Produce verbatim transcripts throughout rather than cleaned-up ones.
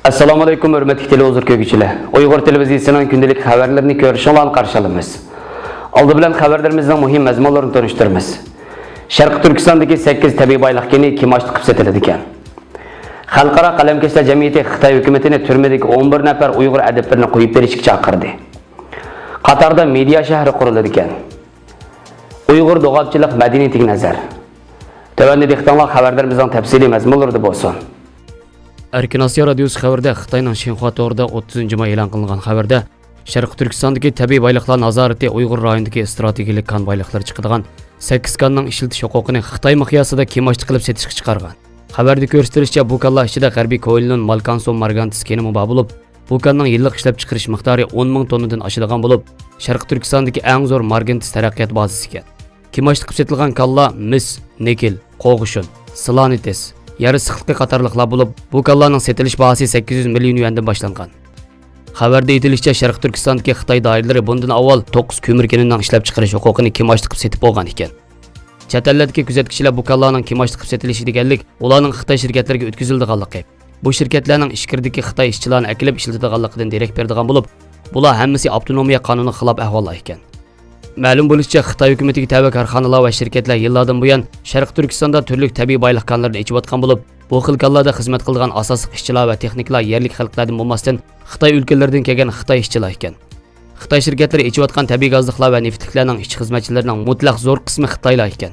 ئەسسالامۇئەلەيكۇم، ھۆرمەتلىك تېلېۋىزور كۆرگۈچىلەر. ئۇيغۇر تېلېۋىزىيىسىنىڭ كۈندىلىك خەۋەرلىرىنى كۆرۈشۈڭلارنى قارشى ئالىمىز. ئالدى بىلەن خەۋەرلىرىمىزنىڭ مۇھىم مەزمۇنلىرىنى تونۇشتۇرىمىز. شەرقىي تۈركىستاندىكى سەككىز تەبىئىي بايلىق كېنى كىمئاش تىقىپ سېتىلىدىكەن. خەلقئارا قەلەمكەشلەر جەمئىيىتى خىتاي ھۆكۈمىتىنى تۈرمىدىكى ئون بىر نەپەر ئۇيغۇر ئەدىبلىرىنى قويۇپ بېرىشكە چاقىردى. قاتاردا مېدىيا شەھىرى قۇرۇلىدىكەن. ئۇيغۇر دوغاپچىلىق مەدەنىيىتىگە نەزەر. تۆۋەندە دىققىتىڭلار خەۋەرلىرىمىزنىڭ تەپسىلىي مەزمۇنلىرىدا بولسۇن. ئەركىن ئاسىيا رادىيوسى خەۋىرىدە خىتاينىڭ شىنخۇا تورىدا ئوتتۇزىنچى ماي ئېلان قىلىنغان خەۋەردە، شەرقىي تۈركىستاندىكى تەبىئىي بايلىقلار نازارىتى ئۇيغۇر رايونىدىكى ئىستراتېگىيەلىك كان بايلىقلىرى چىقىدىغان سەككىز كاننىڭ ئىشلىتىش ھوقۇقىنى خىتاي مىقياسىدا كىمئاشتا قىلىپ سېتىشقا چىقارغان. خەۋەردە كۆرسىتىلىشىچە، بۇ كانلار ئىچىدە غەربىي كوئېلنون مالكانسون مارگانتىس كېنىمۇ بار بولۇپ، بۇ كاننىڭ يىللىق ئىشلەپچىقىرىش مىقدارى ئون مىڭ توننىدىن ئاشىدىغان بولۇپ، شەرقىي تۈركىستاندىكى ئەڭ زور مارگانتىس تەرەققىيات بازىسى ئىكەن. كىمئاشتا قىلىپ سېتىلغان كانلار مىس، نىكېل، قوغۇشۇن، سلانېتس، يارا ئىسسىقلىقى قاتارلىقلار بولۇپ، بۇ كانلارنىڭ سېتىلىش باھاسى سەككىز يۈز مىليون يۈەندىن باشلانغان. خەۋەردە ئېيتىلىشىچە، شەرقىي تۈركىستاندىكى خىتاي دائىرىلىرى بۇندىن ئاۋۋال توققۇز كۆمۈر كېنىنىڭ ئىشلەپچىقىرىش ھوقۇقىنى كىمئاشتا قىلىپ سېتىپ بولغان ئىكەن. چەت ئەللەردىكى كۆزەتكۈچىلەر بۇ كانلارنىڭ كىمئاشتا قىلىپ سېتىلىشى دېگەنلىك ئۇلارنىڭ خىتاي شىركەتلىرىگە ئۆتكۈزۈلىدىغانلىقى، بۇ شىركەتلەرنىڭ ئىچكىرىدىكى خىتاي ئىشچىلارنى ئەكېلىپ ئىشلىتىدىغانلىقىدىن دېرەك بېرىدىغان بولۇپ، بۇلار ھەممىسى ئاپتونومىيە قانۇنىغا خىلاپ ئەھۋاللار ئىكەن. مەلۇم بولۇشىچە، خىتاي ھۆكۈمىتىگە تەۋە كارخانىلار ۋە شىركەتلەر يىللاردىن بۇيان شەرقىي تۈركىستاندا تۈرلۈك تەبىئىي بايلىق كانلىرىنى ئېچىۋاتقان بولۇپ، بۇ خىل كانلاردا خىزمەت قىلىدىغان ئاساسلىق ئىشچىلار ۋە تېخنىكلار يەرلىك خەلقلەردىن بولماستىن، خىتاي ئۆلكىلىرىدىن كەلگەن خىتاي ئىشچىلار ئىكەن. خىتاي شىركەتلىرى ئېچىۋاتقان تەبىئىي گازلىقلار ۋە نېفىتلىكلەرنىڭ ئىشچى-خىزمەتچىلىرىنىڭ مۇتلەق زور قىسمى خىتايلار ئىكەن.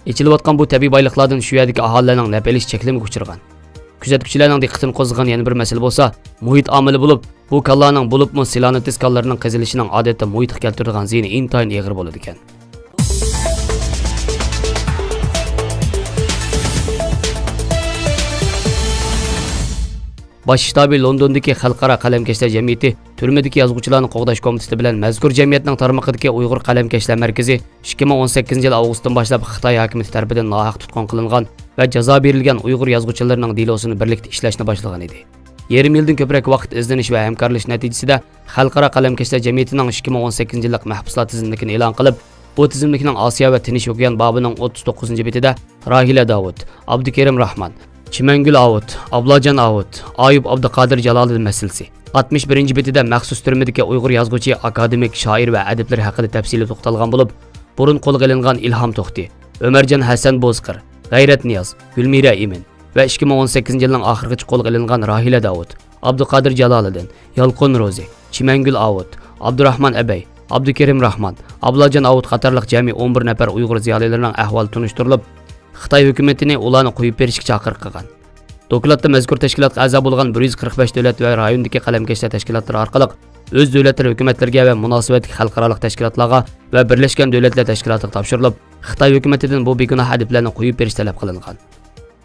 ئېچىلىۋاتقان بۇ تەبىئىي بايلىقلاردىن شۇ يەردىكى ئاھالىلەرنىڭ نەپ ئېلىشى چەكلىمىگە ئۇچرىغان. كۆزەتكۈچىلەرنىڭ دىققىتىنى قوزغىغان يەنە بىر مەسىلە بولسا، مۇھىت ئامىلى بولۇپ، بۇ كانلارنىڭ، بولۇپمۇ سلانېتس كانلىرىنىڭ قېزىلىشىنىڭ ئادەتتە مۇھىتقا كەلتۈرىدىغان زىيىنى ئىنتايىن ئېغىر بولىدىكەن. باش شتابى لوندوندىكى خەلقئارا قەلەمكەشلەر جەمئىيىتى تۈرمىدىكى يازغۇچىلارنى قوغداش كومىتېتى بىلەن مەزكۇر جەمئىيەتنىڭ تارمىقىدىكى ئۇيغۇر قەلەمكەشلەر مەركىزى ئىككى مىڭ ئون سەككىزىنچى يىل ئاۋغۇستتىن باشلاپ خىتاي ھاكىمىيىتى تەرىپىدىن ناھەق تۇتقۇن قىلىنغان ۋە جازا بېرىلگەن ئۇيغۇر يازغۇچىلىرىنىڭ دېلوسىنى بىرلىكتە ئىشلەشنى باشلىغان ئىدى. يېرىم يىلدىن كۆپرەك ۋاقىت ئىزدىنىش ۋە ھەمكارلىشىش نەتىجىسىدە، خەلقئارا قەلەمكەشلەر جەمئىيىتىنىڭ ئىككى مىڭ ئون سەككىزىنچى يىللىق مەھبۇسلار تىزىملىكىنى ئېلان قىلىپ، بۇ تىزىملىكنىڭ ئاسىيا ۋە تىنچ ئوكيان بابىنىڭ ئوتتۇز توققۇزىنچى بېتىدە راھىلە داۋۇت، ئابدۇكېرىم راھمان، چىمەنگۈل ئاۋۇت، ئابلاجان ئاۋۇت، ئايۇپ ئابدۇقادىر جالالىدىن مەسىلىسى، ئاتمىش بىرىنچى بېتىدە مەخسۇس تۈرمىدىكى ئۇيغۇر يازغۇچى، ئاكادېمىك، شائىر ۋە ئەدىبلىرى ھەققىدە تەپسىلىي توختالغان بولۇپ، بۇرۇن قولغا ئېلىنغان ئىلھام توختى، ئۆمەرجان ھەسەن بوزقىر، غەيرەت نىياز، گۈلمىرە ئىمىن ۋە ئىككى مىڭ ئون سەككىزىنچى يىلنىڭ ئاخىرىغىچە قولغا ئېلىنغان راھىلە داۋۇت، ئابدۇقادىر جالالىدىن، يالقۇن روزى، چىمەنگۈل ئاۋۇت، ئابدۇراخمان ئەبەي، ئابدۇكېرىم راخمان، ئابلاجان ئاۋۇت قاتارلىق جەمئىي ئون بىر نەپەر ئۇيغۇر زىيالىيلىرىنىڭ ئەھۋالى تونۇشتۇرۇلۇپ، خىتاي ھۆكۈمىتىنى ئۇلارنى قويۇپ بېرىشكە چاقىرىق قىلغان. دوكلاتتا مەزكۇر تەشكىلاتقا ئەزا بولغان بىر يۈز قىرىق بەش دۆلەت ۋە رايوندىكى قەلەمكەشلەر تەشكىلاتلىرى ئارقىلىق ئۆز دۆلەتلىرى ھۆكۈمەتلىرىگە ۋە مۇناسىۋەتلىك خەلقئارالىق تەشكىلاتلارغا ۋە بىرلەشكەن دۆلەتلەر تەشكىلاتىغا تاپشۇرۇلۇپ، خىتاي ھۆكۈمىتىدىن بۇ بىگۇناھ ئەدىبلەرنى قويۇپ بېرىش تەلەپ قىلىنغان.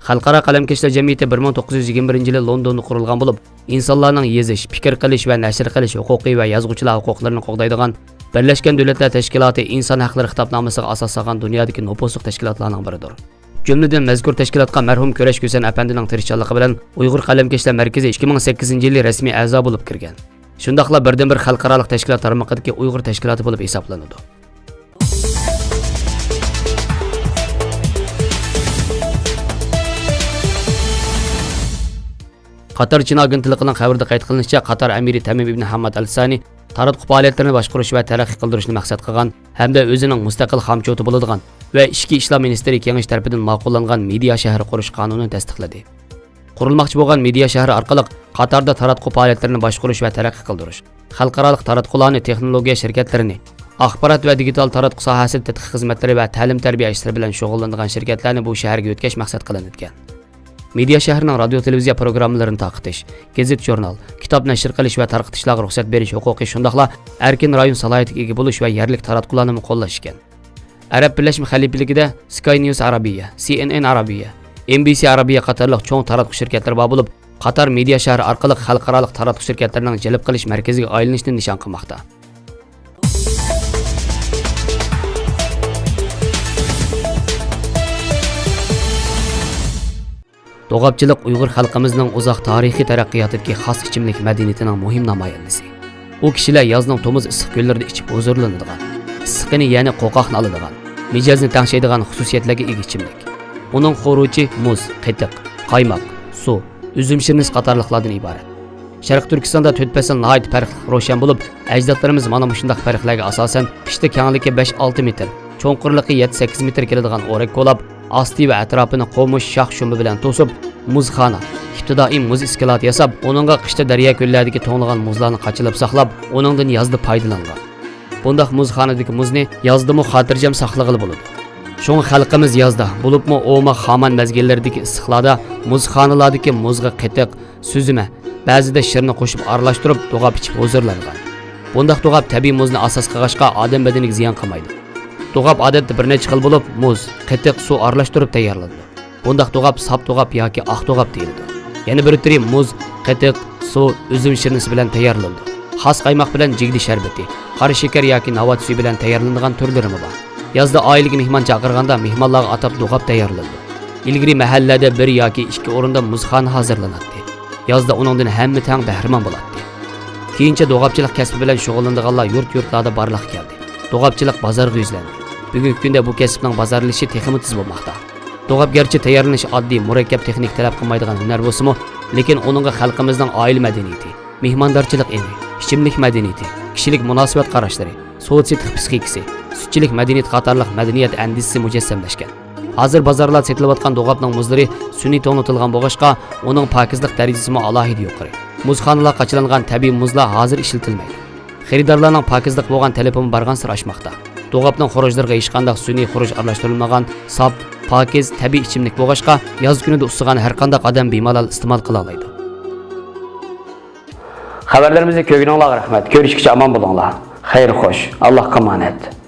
خەلقئارا قەلەمكەشلەر جەمئىيىتى بىر مىڭ توققۇز يۈز يىگىرمە بىرىنچى يىلى لوندوندا قۇرۇلغان بولۇپ، ئىنسانلارنىڭ يېزىش، پىكىر قىلىش ۋە نەشر قىلىش ھوقۇقى ۋە يازغۇچىلار ھوقۇقلىرىنى قوغدايدىغان بىرلەشكەن دۆلەتلەر تەشكىلاتى ئىنسان ھەقلىرى خىتابنامىسىغا ئاساس سالغان دۇنيادىكى نوپۇزلۇق تەشكىلاتلارنىڭ بىرىدۇر. جۈملىدىن مەزكۇر تەشكىلاتقا مەرھۇم كۈرەش كۈسەن ئەپەندىنىڭ تىرىشچانلىقى بىلەن ئۇيغۇر قەلەمكەشلەر مەركىزى ئىككى مىڭ سەككىزىنچى يىلى رەسمىي ئەزا بولۇپ كىرگەن. شۇنداقلا بىردىنبىر خەلقئارالىق تەشكىلات تارمىقىدىكى ئۇيغۇر تەشكىلاتى بولۇپ ھېسابلىنىدۇ. قاتار چىن ئاگېنتلىقىنىڭ خەۋىرىدە قەيت قىلىنىشىچە، قاتار ئەمىرى تەمىم ئىبن ھاماد ئەل سانى تاراتقۇ پائالىيەتلىرىنى باشقۇرۇش ۋە تەرەققىي قىلدۇرۇشنى مەقسەت قىلغان ھەمدە ئۆزىنىڭ مۇستەقىل خامچوتى بولىدىغان ۋە ئىچكى ئىشلار مىنىستىرى كېڭىشى تەرىپىدىن ماقۇللانغان مېدىيا شەھىرى قۇرۇش قانۇنىنى تەستىقلىدى. قۇرۇلماقچى بولغان مېدىيا شەھىرى ئارقىلىق قاتاردا تاراتقۇ پائالىيەتلىرىنى باشقۇرۇش ۋە تەرەققىي قىلدۇرۇش، خەلقئارالىق تاراتقۇلارنى، تېخنولوگىيە شىركەتلىرىنى، ئاخبارات ۋە دىگىتال تاراتقۇ ساھەسىدە تەتقىق خىزمەتلىرى ۋە تەلىم-تەربىيە ئىشلىرى بىلەن شۇغۇللىنىدىغان شىركەتلەرنى بۇ شەھەرگە يۆتكەش مەقسەت قىلىنىدىكەن. مېدىيا شەھىرىنىڭ رادىيو، تېلېۋىزىيە پروگراممىلىرىنى تارقىتىش، گېزىت-ژۇرنال، كىتاب نەشر قىلىش ۋە تارقىتىشلارغا رۇخسەت بېرىش ھوقۇقى، شۇنداقلا ئەركىن رايون سالاھىيىتىگە ئىگە بولۇش ۋە يەرلىك تاراتقۇلارنىمۇ قوللاش ئىكەن. ئەرەب بىرلەشمە خەلىپىلىكىدە سكاي نيۇز ئارابىيە، سى ئېن ئېن ئارابىيە، ئېن بى سى ئارابىيە قاتارلىق چوڭ تاراتقۇ شىركەتلىرى بار بولۇپ، قاتار مېدىيا شەھىرى ئارقىلىق خەلقئارالىق تاراتقۇ شىركەتلىرىنىڭ جەلپ قىلىش مەركىزىگە ئايلىنىشنى نىشان قىلماقتا. دوغاپچىلىق ئۇيغۇر خەلقىمىزنىڭ ئۇزاق تارىخىي تەرەققىياتىدىكى خاس ئىچىملىك مەدەنىيىتىنىڭ مۇھىم نامايەندىسى. ئۇ كىشىلەر يازنىڭ تومۇز ئىسسىق كۈنلىرىدە ئىچىپ ھۇزۇرلىنىدىغان، ئىسسىقىنى يەنى قوقاقنى ئالىدىغان، مىجەزنى تەڭشەيدىغان خۇسۇسىيەتلەرگە ئىگە ئىچىملىك. ئۇنىڭ خورۇچى مۇز، قېتىق، قايماق، سۇ، ئۈزۈم شىرنىسى قاتارلىقلاردىن ئىبارەت. شەرقىي تۈركىستاندا تۆت پەسىل ناھايىتى پەرقلىق روشەن بولۇپ، ئەجدادلىرىمىز مانا مۇشۇنداق پەرقلەرگە ئاساسەن، قىشتا كەڭلىكى بەش ئالتە مېتىر، چوڭقۇرلۇقى يەتتە سەككىز مېتىر كېلىدىغان ئورەك كولاپ، ئاستى ۋە ئەتراپىنى قومۇش شاخ-شۇمبا بىلەن توسۇپ، مۇزخانا، ئىپتىدائىي مۇز ئىسكىلاتى ياساپ، ئۇنىڭغا قىشتا دەريا-كۆللەردىكى توڭلىغان مۇزلارنى قاچىلاپ ساقلاپ، ئۇنىڭدىن يازدا پايدىلانغان. بۇنداق مۇزخانىدىكى مۇزنى يازدىمۇ خاتىرجەم ساقلىغىلى بولىدۇ. شۇڭا خەلقىمىز يازدا، بولۇپمۇ ئوماق خامان مەزگىللىرىدىكى ئىسسىقلاردا مۇزخانىلاردىكى مۇزغا قېتىق، سۈزمە، بەزىدە شىرنى قوشۇپ ئارىلاشتۇرۇپ دوغاپ ئىچىپ ھۇزۇرلانغان. بۇنداق دوغاپ تەبىئىي مۇزنى ئاساس قىلغاچقا ئادەم بەدىنىگە زىيان قىلمايدۇ. دوغاپ ئادەتتە بىر نەچچە خىل بولۇپ، مۇز، قېتىق، سۇ ئارىلاشتۇرۇپ تەييارلىنىدۇ. بۇنداق دوغاپ ساپ دوغاپ ياكى ئاق دوغاپ دېيىلىدۇ. يەنە بىر تۈرى مۇز، قېتىق، سۇ، ئۈزۈم شىرنىسى بىلەن تەييارلىنىدۇ. خاس قايماق بىلەن جىگدە شەربىتى، قارا شېكەر ياكى ناۋات سۈيى بىلەن تەييارلىنىدىغان تۈرلىرىمۇ بار. يازدا ئائىلىگە مېھمان چاقىرغاندا مېھمانلارغا ئاتاپ دوغاپ تەييارلىنىدۇ. ئىلگىرى مەھەللىلەردە بىر ياكى ئىككى ئورۇندا مۇزخانا ھازىرلىناتتى. يازدا ئۇنىڭدىن ھەممە تەڭ بەھرىمەن بولاتتى. كېيىنچە دوغاپچىلىق كەسپى بىلەن شۇغۇللىنىدىغانلار يۈرت-يۈرتلاردا بارلىققا كەلدى. دوغاپچىلىق بازارغا يۈزلەندى. بۈگۈنكى كۈندە بۇ كەسىپنىڭ بازارلىشىشى تېخىمۇ تېز بولماقتا. دوغاپ گەرچە تەييارلىنىشى ئاددىي، مۇرەككەپ تېخنىكا تەلەپ قىلمايدىغان ھۈنەر بولسىمۇ، لېكىن ئۇنىڭغا خەلقىمىزنىڭ ئائىلە مەدەنىيىتى، مېھماندارچىلىق ئېڭى، ئىچىملىك مەدەنىيىتى، كىشىلىك مۇناسىۋەت قاراشلىرى، سودا-سېتىق پىسخىكىسى، سۈتچىلىك مەدەنىيىتى قاتارلىق مەدەنىيەت ئەندىزىسى مۇجەسسەملەشكەن. ھازىر بازارلاردا سېتىلىۋاتقان دوغاپنىڭ مۇزلىرى سۈنئىي توڭلىتىلغان بولغاچقا، ئۇنىڭ پاكىزلىق دەرىجىسىمۇ ئالاھىدە يۇقىرى. مۇزخانىلار قاچىلانغان تەبىئىي مۇزلار ھازىر ئىشلىتىلمەيدۇ. خېرىدارلارنىڭ پاكىزلىققا بولغان تەلىپىمۇ بارغانسېرى ئاشماقتا. دوغاپنىڭ خۇرۇچلىرىغا ھېچقانداق سۈنئىي خۇرۇچ ئارىلاشتۇرۇلمىغان، ساپ، پاكىز، تەبىئىي ئىچىملىك بولغاچقا، ياز كۈنىدە ئۇسسىغان ھەرقانداق ئادەم بىمالال ئىستېمال قىلالايدۇ. خەۋەرلىرىمىزنى كۆرگىنىڭلارغا رەھمەت. كۆرۈشكىچە ئامان بولۇڭلار. خەير خوش. ئاللاھقا ئامانەت.